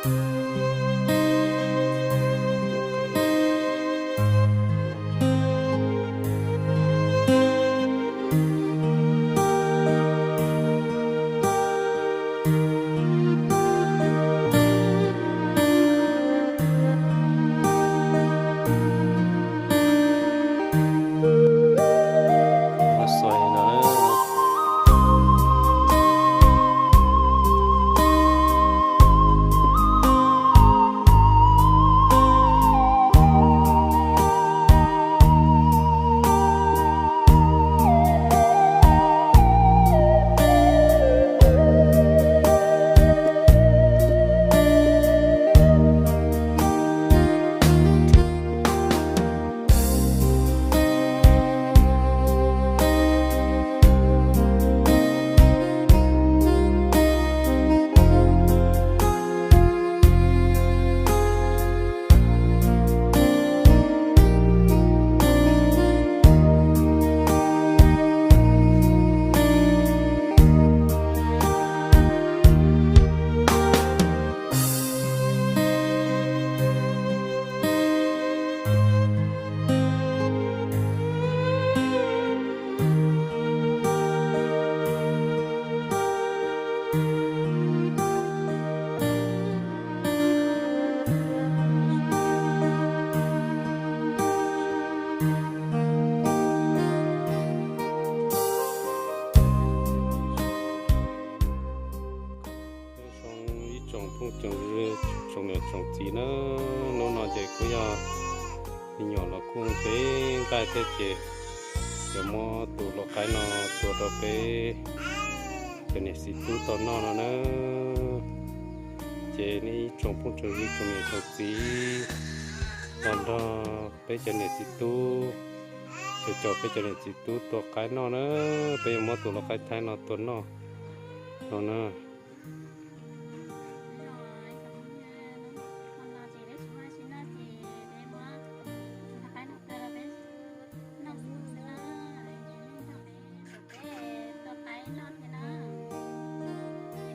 Ib tsoom phooj tsoom ywg, tsoom niam tsoom txiv na, hnub no ces kuj yog me nyuam los kuj peb nqaij thiab ces yuav muab tus lau qaib no tua rau peb cov niam txiv tub tau noj no na. Ces nej ib tsoom phooj tsoom ywg, tsoom niam tsoom txiv los nrog peb cov niam txiv tub, caum caum peb cov niam txiv tub tua qaib noj na. Peb yuav muab tus lau qaib thaib no tua noj no na.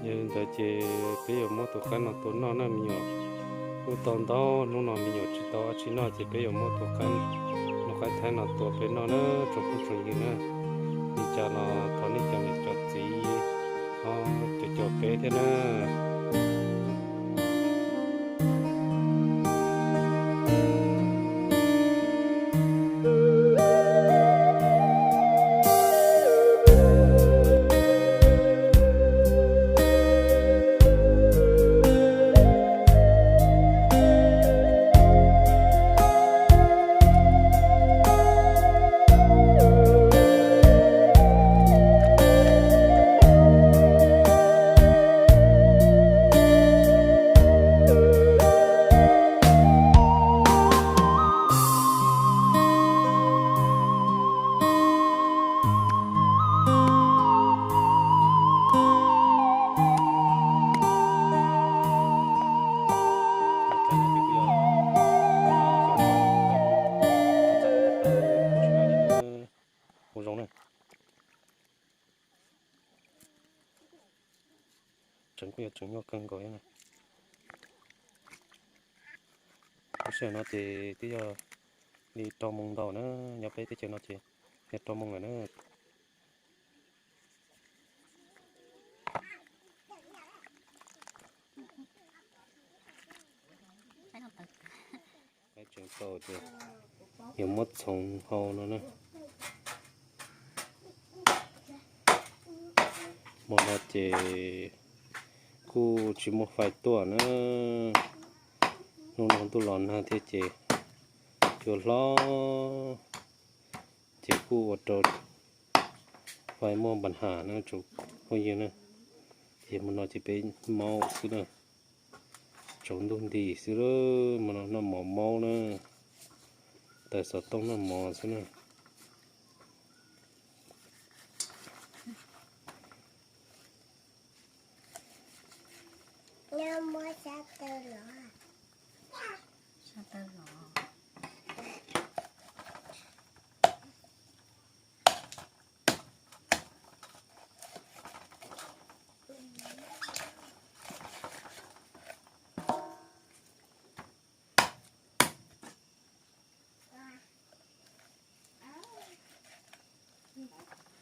Yog li ntawd ces peb yuav muab tus qaib no tua noj na me nyuam. Kuj tau ntau hnub no me nyuam tsis tau dab tsi noj ces peb yuav muab tus qaib, lau qaib thaib no tua peb noj na tsoom phooj tsoom ywg na. Li cas los thov nej cov niam cov txiv ho caum caum peb thiab na. Ua zoo na. Tseem kuj yuav tseem nyuaj kawg nkaus thiab na. Lub sij hawm no ces twb yog li rau moo ntau na, nyob peb teb chaws no ces yog rau moo lawm na. Qaib tseem tau ces yuav muab txhoov hau no na. Hmo no ces kuj tsis muaj fais tuaj na. Hnub no ntuj los nag thiab ces cua hlob ces kuj ua rau fais muaj npa has na tsoom phooj ywg na. Ces hmo no ces peb maub xwb na, tsaus ntuj nti xwb, hmo no noj mov maub na, tawm xov tooj noj mov xwb na.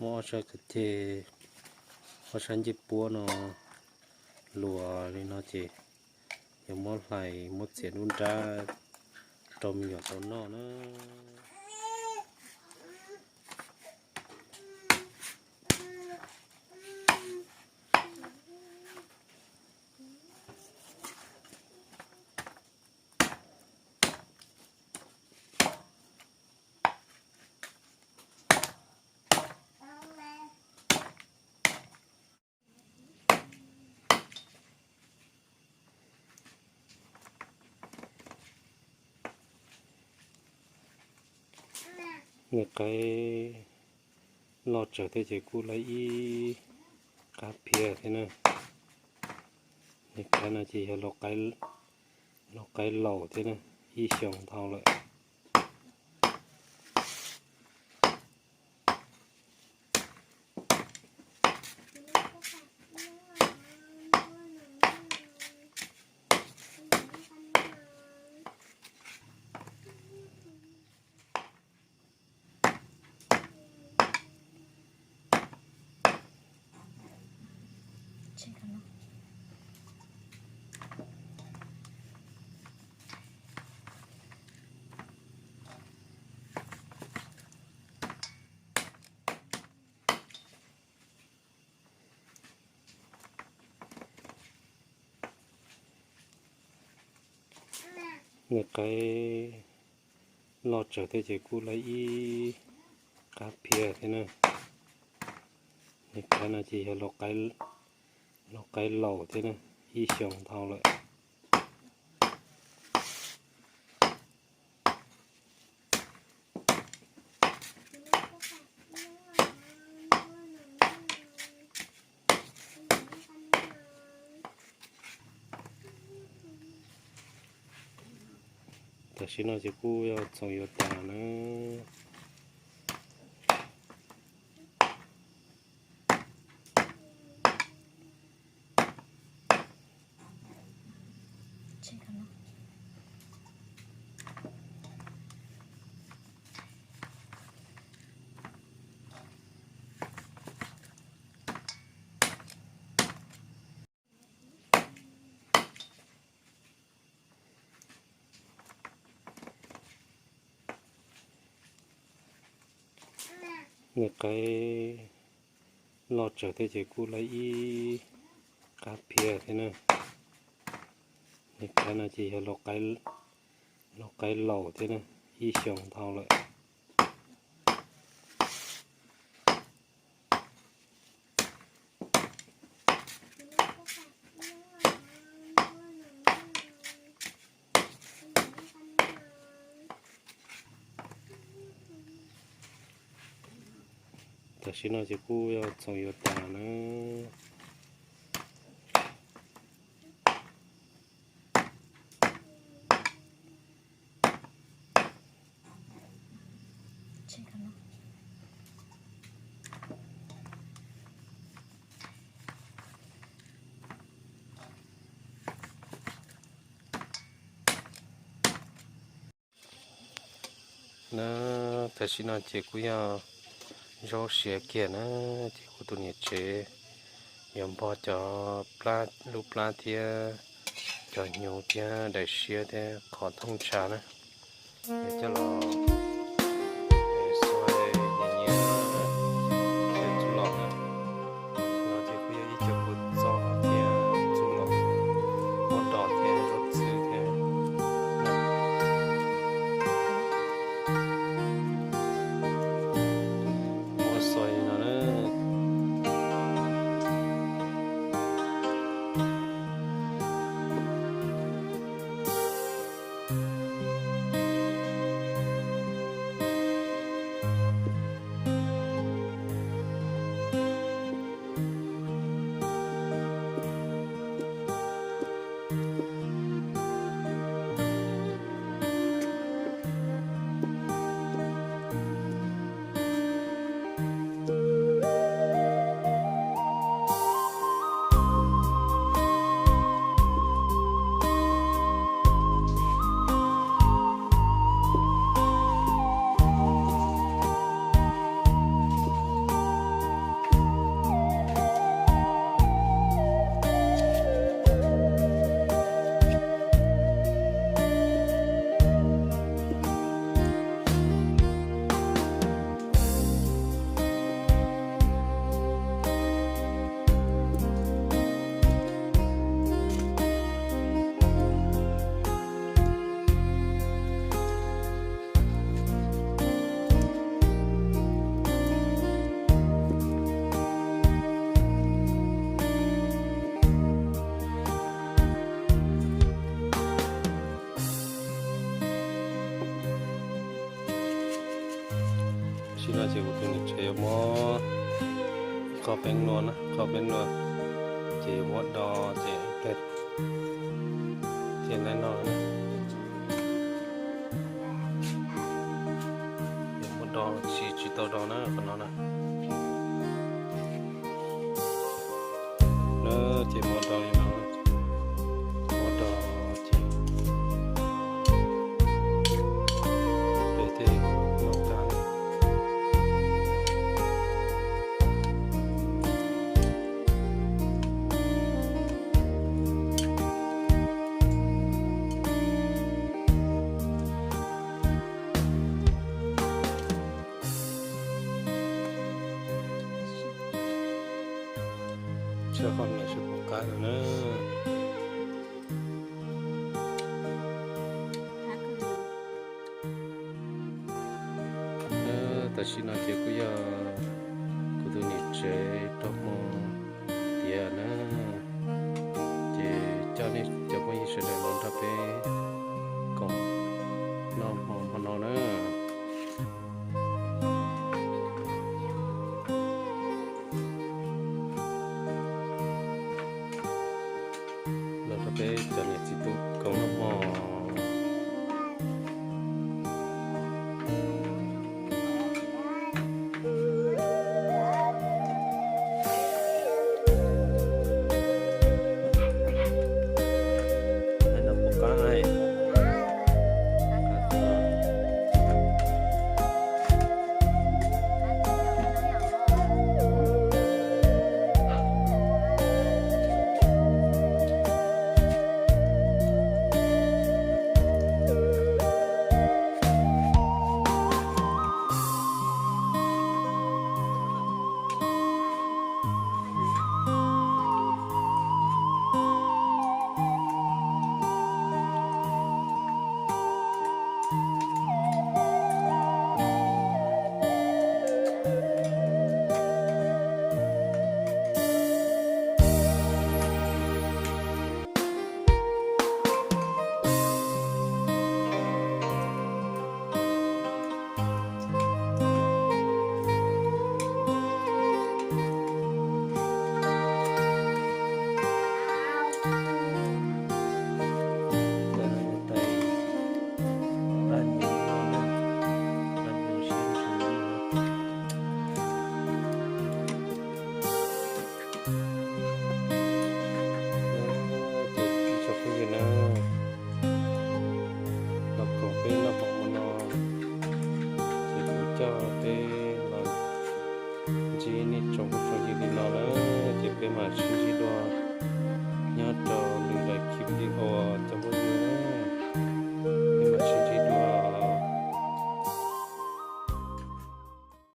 Muab ob sab kwv ceg, ob sab ncej puab no luas li no ces yuav muab hlais muab txiav lub nrab rau me nyuam tau noj na. Nws qaib loj tsawg thiab ces kuj laib ib qab phiab thiab na. Nws qaib no ces yog lau qaib laus thiab na, ib xyoos dhau lawm. Nws qaib loj tsawg thiab ces kuj laib ib qab phiab thiab na. Nws qaib no ces yog lau qaib laus thiab na, ib xyoos dhau lawm. Tam sim no ces kuj yog txoos yuav tas na. Nws qaib loj tsawg thiab ces kuj laib ib qab phiab thiab na. Nws qaib no ces yog lau qaib laus thiab na, ib xyoos dhau lawm. Tam sim no ces kuj yog txoos yuav tas na. Na, tam sim no ces kuj yog zaub siav kiag na, ces kuv tus niam tsev yuav npog cov lub plab thiab cov hnyuv thiab daim siab thiab qhov thooj ntsha na. Yuav coj los xuas nyias nyias thiab txuj lom na. No ces kuj yog ib co kua txob thiab txuj lom, ua dos thiab zaub txhwb thiab. Ua xuas li no na. No ces kuv tus niam tsev yuav muab qho peeb nua na, qho peeb nua ces yuav muab do ces, ces nai no yuav muab do, tsis, tsis tau do na qhov no na. No ces muab do li no, muab do ces peb thiaj noj tag. Tshuav qhov niam sib pom qab na. Tam sim no ces kuj yog kuv tus niam tsev rau hmo tiav na, ces coj nej cov phooj ywg sawv daws los nrog peb koom noj hmo hmo no na. Los rau peb cov niam txiv tub koom noj hmo. Ces ib tsoom phooj ywg na, los koom peb noj hmo no, ces kuv coj peb